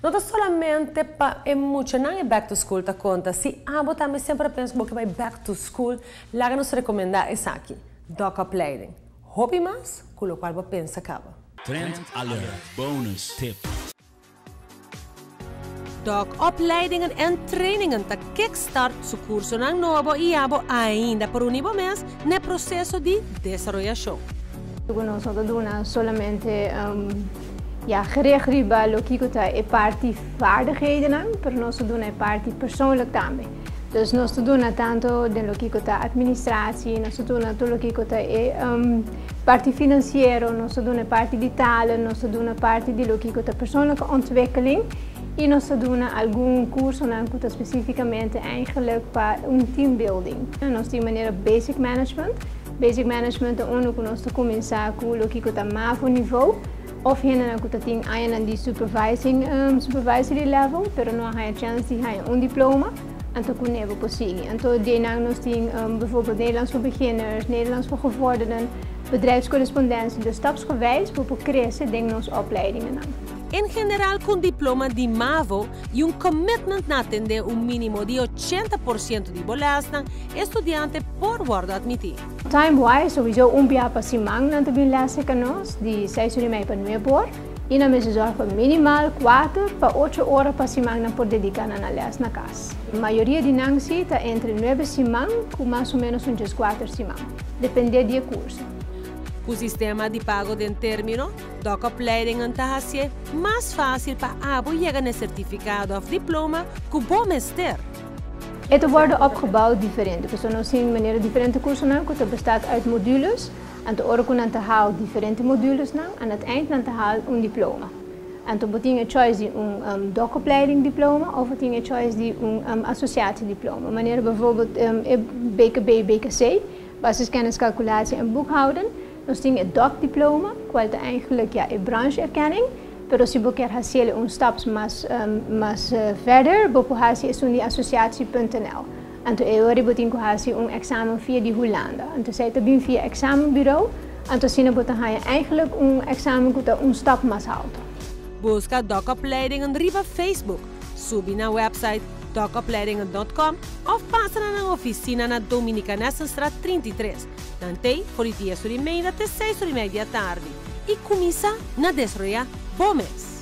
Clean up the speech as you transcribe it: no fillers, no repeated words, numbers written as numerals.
No ta solamente pa e muchanan e back to school ta conta. Si abo tambe semper a pensa cu bo bay back to school, laga nos recomenda esaki. Doc Opleiding. Hopi mas, cu locual bo pensa caba. Trend Alert Bonus Tip. Doc Opleidingen en Trainingen ta kickstart su cursonan nobo y abo ainda por uni bo mes na e proceso di desaroyacion. Nos no ta duna solamente ja, gericht riba loke ta e parti vaardigheden, pero nos ta duna e parti persoonlijk tambe. Dus nos ta duna tanto den loke ta administratie, nos ta duna tur loke ta e parti financiero, nos ta duna parti di talen, nos ta duna parti di loke ta persoonlijke ontwikkeling y nos ta duna algun cursonan cu ta specificamente eigenlijk pa un teambuilding. Nos tin manera basic management. Basic management ta unda cu nos ta cuminsa cu loke ta MAVO niveau, of hende cu tin aña di supervising supervisory level, pero no a chance di un diploma. Anto cu nan por sigui. Anto daarna nos tin bijvoorbeeld Nederlands voor beginners, Nederlands voor gevorderden, bedrijfscorrespondentie. Dus stapsgewijs we crece den nos opleidingen. En general, cu diploma di MAVO y un commitment na atende un minimo di 80% di bo lesnan, studiante por wordo admiti. Time-wise, sowieso un biaha pa siman nan ta bin les cu nos, di 6 or y mei pa 9 or. Y nan mester zorg pa minimal 4 pa 8 ora pa siman nan por dedica na les na cas. Mayoria di nan ta entre 9 siman cu mas o menos un 4 siman, depende di curso. E sistema di pago den termino, Doc Opleidingen ta haci mas facil pa abo yega na certificado of diploma cu bo mester. Het wordt opgebouwd diferente. Dus nos tin manera diferente cursonan, cu bestaat uit modules. En te ora cu nan ta haal diferente modules nan, aan het eind nan ta haal un diploma. En bo tin choice di un docopleiding diploma of bo tin choice di un associatiediploma. Manera bijvoorbeeld BKB, BKC, basiskennis, calculatie en boekhouden. Nos tin e doc diploma, cual ta eigenlijk, ja, een brancheerkenning. Pero si bo kier haci un stap mas verder, bo por haci di associatie.nl. Anto e ora bo tin cu haci un examen via di Hulanda. Anto esey ta bin via examenbureau. Anto asina bo ta eigenlijk un examen cu ta un stap mas halto. Busca Doc Opleidingen riba Facebook. Subi na website docopleidingen.com of pasa na oficina na Dominicanessenstraat 33. Nan t'ey for di 10 or y mei te 6 or y mei di atardi. Y cuminsa na desaroya bo mes.